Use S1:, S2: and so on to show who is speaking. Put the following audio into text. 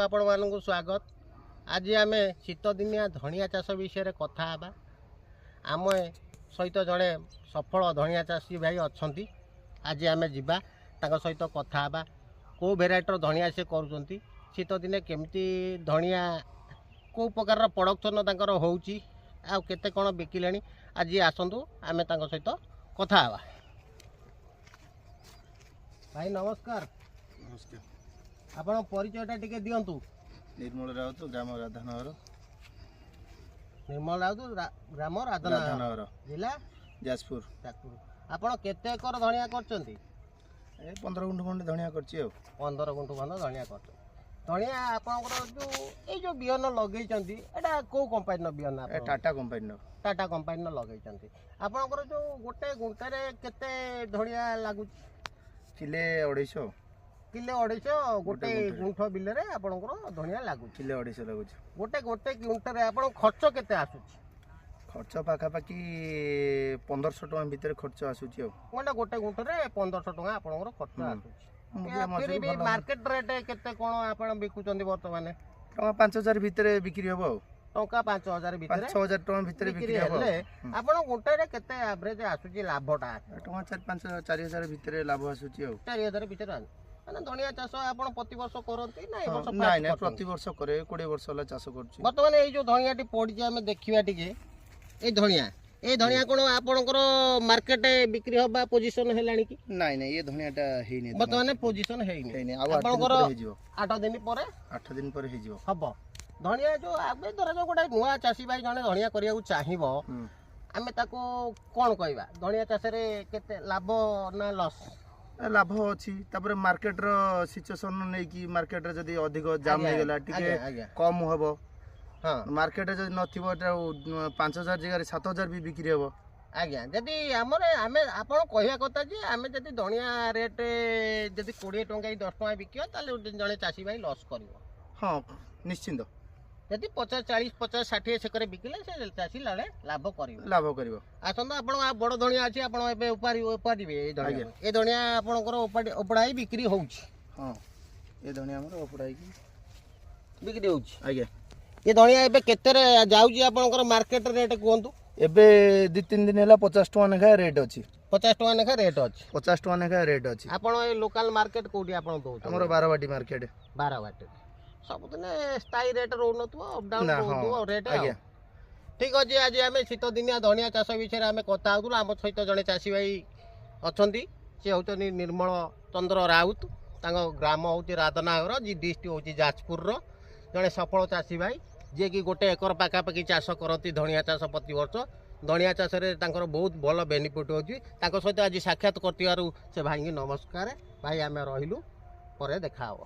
S1: ଆପଣମାନଙ୍କୁ ସ୍ୱାଗତ। ଆଜି ଆମେ ଶୀତଦିନିଆ ଧଣିଆ ଚାଷ ବିଷୟରେ କଥା ହେବା। ଆମ ସହିତ ଜଣେ ସଫଳ ଧଣିଆ ଚାଷୀ ଭାଇ ଅଛନ୍ତି। ଆଜି ଆମେ ଯିବା, ତାଙ୍କ ସହିତ କଥା ହେବା, କେଉଁ ଭେରାଇଟିର ଧଣିଆ ସେ କରୁଛନ୍ତି, ଶୀତଦିନେ କେମିତି ଧଣିଆ, କେଉଁ ପ୍ରକାରର ପ୍ରଡ଼କ୍ସନ୍ ତାଙ୍କର ହେଉଛି ଆଉ କେତେ କ'ଣ ବିକିଲେଣି। ଆଜି ଆସନ୍ତୁ, ଆମେ ତାଙ୍କ ସହିତ କଥା ହେବା। ଭାଇ, ନମସ୍କାର।
S2: ନମସ୍କାର।
S1: ଆପଣ ପରିଚୟଟା ଟିକେ ଦିଅନ୍ତୁ।
S2: ନିର୍ମଳ ରାଉତ, ଗ୍ରାମ ରାଧାନଗର।
S1: ନିର୍ମଳ ରାଉତ, ଗ୍ରାମ ରାଧାନଗର,
S2: ରାଧାନଗର,
S1: ଜିଲ୍ଲା
S2: ଯାଜପୁର।
S1: ଯାଜପୁର। ଆପଣ କେତେ ଏକର ଧଣିଆ କରିଛନ୍ତି?
S2: ଏ 15 ଗୁଣ୍ଠ ଖଣ୍ଡେ ଧଣିଆ କରିଛି ଆଉ।
S1: 15 ଗୁଣ୍ଠ ଖଣ୍ଡେ ଧଣିଆ କରିଛନ୍ତି। ଧଣିଆ ଆପଣଙ୍କର ଯେଉଁ ଏଇ ଯେଉଁ ବିହନ ଲଗେଇଛନ୍ତି, ଏଇଟା କେଉଁ କମ୍ପାନୀର ବିହନ?
S2: ଏ
S1: ଆପଣ
S2: ଟାଟା କମ୍ପାନୀର।
S1: ଟାଟା କମ୍ପାନୀର ଲଗେଇଛନ୍ତି। ଆପଣଙ୍କର ଯେଉଁ ଗୋଟେ ଗୁଣ୍ଟାରେ କେତେ ଧଣିଆ ଲାଗୁଛି?
S2: କିଲେ 250।
S1: କିଲେ 250 ଗୋଟେ
S2: ଗୁଣ୍ଠରେ।
S1: ଗୁଣ୍ଠ ବିଲରେ ଆପଣଙ୍କର ଧଣିଆ ଲାଗୁଛି?
S2: କିଲେ 250 ଲାଗୁଛି।
S1: ଗୋଟେ ଗୁଣ୍ଠରେ ଆପଣଙ୍କ ଖର୍ଚ୍ଚ କେତେ ଆସୁଛି?
S2: ଖର୍ଚ୍ଚ ପାଖାପାଖି 1500 ଟଙ୍କା ଭିତରେ ଖର୍ଚ୍ଚ ଆସୁଛି ଆଉ।
S1: ଗୋଟେ ଗୁଣ୍ଠରେ 1500 ଟଙ୍କା ଆପଣଙ୍କର ଖର୍ଚ୍ଚ ଆସୁଛି।
S2: ମୂଲିଆ
S1: ଫିର
S2: ମଜୁରୀ
S1: ବି
S2: ଭଲ।
S1: ମାର୍କେଟ ରେଟ୍ କେତେ କ'ଣ ଆପଣ ବିକୁଛନ୍ତି ବର୍ତ୍ତମାନ?
S2: ଟଙ୍କା 5000 ଭିତରେ ବିକ୍ରି ହବ ଆଉ।
S1: ଟଙ୍କା 5000 ଭିତରେ?
S2: 5-6 ହଜାର ଟଙ୍କା ଭିତରେ
S1: ବିକ୍ରି
S2: ବିକ୍ରି ହବ ଆଉ।
S1: ହେଲେ ଆପଣ ଗୁଣ୍ଟାରେ କେତେ ଆଭରେଜ ଆସୁଛି ଲାଭଟା?
S2: ଟଙ୍କା ଚାରି ପାଞ୍ଚ, 4000 ଭିତରେ ଲାଭ ଆସୁଛି ଆଉ।
S1: 4000 ଭିତରେ ଆସୁଛି। ମାନେ ଧଣିଆ ଚାଷ ଆପଣ ପ୍ରତିବର୍ଷ କରନ୍ତି ନା ଏ
S2: ହଁ,
S1: ବର୍ଷ
S2: ନାଇଁ
S1: first
S2: ନାଇଁ,
S1: କରିଛନ୍ତି?
S2: ପ୍ରତିବର୍ଷ କରେ। 20 ବର୍ଷ ହେଲା ଚାଷ କରୁଛି।
S1: ବର୍ତ୍ତମାନ ଏଇ ଯୋଉ ଧଣିଆଟି ପଡ଼ିଛି, ଆମେ ଦେଖିବା ଟିକେ ଏଇ ଧଣିଆ କ'ଣ ଆପଣଙ୍କର ମାର୍କେଟ ବିକ୍ରି ହବା ପୋଜିସନ ହେଲାଣି କି?
S2: ନାଇଁ ନାଇଁ, ଏ ଧଣିଆଟା ହେଇନି।
S1: ବର୍ତ୍ତମାନ ପୋଜିସନ ହେଇନି?
S2: ହେଇନି ଆଉ, 8 ଦିନ
S1: ଆପଣଙ୍କର
S2: ପରେ ହେଇଯିବ।
S1: 8 ଦିନ ପରେ?
S2: 8 ଦିନ ପରେ ହେଇଯିବ।
S1: ହବ। ଧଣିଆ ଯୋଉ ଏବେ ଧରାଯାଉ ଗୋଟେ ନୂଆ ଚାଷୀ ଭାଇ ଜଣେ ଧଣିଆ କରିବାକୁ ଚାହିଁବ, ଆମେ ତାକୁ କ'ଣ କହିବା? ଧଣିଆ ଚାଷରେ କେତେ ଲାଭ ନା ଲସ୍?
S2: ଲାଭ ଅଛି। ତାପରେ ମାର୍କେଟର ସିଚୁଏସନ ନେଇକି, ମାର୍କେଟରେ ଯଦି ଅଧିକ ଜାମ୍ ହେଇଗଲା, ଟିକେ
S1: ଆଜ୍ଞା
S2: କମ ହବ। ମାର୍କେଟରେ ଯଦି ନଥିବ, ଏଟା 5000 ଜାଗାରେ 7000 ବି ବିକ୍ରି ହବ।
S1: ଆଜ୍ଞା, ଯଦି ଆମର ଆମେ ଆପଣ କହିବା କଥା ଯେ ଆମେ ଯଦି ଧଣିଆ ରେଟ୍ ଯଦି 20 ଟଙ୍କା କି 10 ଟଙ୍କା ବିକିବା, ତାହେଲେ ଜଣେ ଚାଷୀ ଭାଇ ଲସ୍ କରିବ?
S2: ହଁ, ନିଶ୍ଚିନ୍ତ।
S1: ଯଦି 50, 40, 50, 60 ସେକରେ ବିକିଲେ ସେ ଚାଷୀ ଜଣେ ଲାଭ କରିବ।
S2: ଲାଭ କରିବ।
S1: ଆସନ୍ତୁ, ଆପଣ ଆଉ ବଡ଼ ଧଣିଆ ଅଛି, ଆପଣ ଏବେ ଉପାଡ଼ିବେ ଏଇ ଧଣିଆ?
S2: ଆଜ୍ଞା।
S1: ଏ ଧଣିଆ ଆପଣଙ୍କର ଉପାଡ଼ି ଉପଡ଼ା ହେଇ ବିକ୍ରି ହେଉଛି?
S2: ହଁ, ଏ ଧଣିଆ ଆମର ଉପଡ଼ା ହେଇକି
S1: ବିକ୍ରି ହେଉଛି।
S2: ଆଜ୍ଞା।
S1: ଏ ଧଣିଆ ଏବେ କେତେରେ ଯାଉଛି ଆପଣଙ୍କର ମାର୍କେଟ ରେଟ୍ କୁହନ୍ତୁ?
S2: ଏବେ 2-3 ଦିନ ହେଲା 50 ଟଙ୍କା ଲେଖାଏଁ ରେଟ୍ ଅଛି।
S1: 50 ଟଙ୍କା ଲେଖା ରେଟ୍ ଅଛି?
S2: 50 ଟଙ୍କା ଲେଖାଏଁ ରେଟ୍ ଅଛି।
S1: ଆପଣ ଏ ଲୋକାଲ ମାର୍କେଟ କୋଉଠି ଆପଣ ଦଉଛନ୍ତି?
S2: ଆମର ବାରବାଟୀ ମାର୍କେଟ।
S1: ବାରବାଟୀ। ସବୁଦିନେ ସ୍ଥାୟୀ ରେଟ୍ ରହୁନଥିବ, ଅପଡାଉନ୍
S2: ନା, ହଁ।
S1: ରହୁଥିବ ରେଟ୍।
S2: ଆଜ୍ଞା।
S1: ଠିକ୍ ଅଛି। ଆଜି ଆମେ ଶୀତ ଦିନିଆ ଧଣିଆ ଚାଷ ବିଷୟରେ ଆମେ କଥା ହେଉଥିଲୁ। ଆମ ସହିତ ଜଣେ ଚାଷୀ ଭାଇ ଅଛନ୍ତି, ସେ ହେଉଛନ୍ତି ନିର୍ମଳ ଚନ୍ଦ୍ର ରାଉତ। ତାଙ୍କ ଗ୍ରାମ ହେଉଛି ରାଧାନଗର, ଡିଷ୍ଟ୍ରିକ୍ଟ ହେଉଛି ଯାଜପୁରର। ଜଣେ ସଫଳ ଚାଷୀ ଭାଇ, ଯିଏକି ଗୋଟେ ଏକର ପାଖାପାଖି ଚାଷ କରନ୍ତି ଧଣିଆ ଚାଷ ପ୍ରତିବର୍ଷ। ଧଣିଆ ଚାଷରେ ତାଙ୍କର ବହୁତ ଭଲ ବେନିଫିଟ୍ ହେଉଛି। ତାଙ୍କ ସହିତ ଆଜି ସାକ୍ଷାତ କରିଥିବାରୁ ସେ ଭାଇଙ୍କୁ ନମସ୍କାର। ଭାଇ, ଆମେ ରହିଲୁ, ପରେ ଦେଖା ହେବ।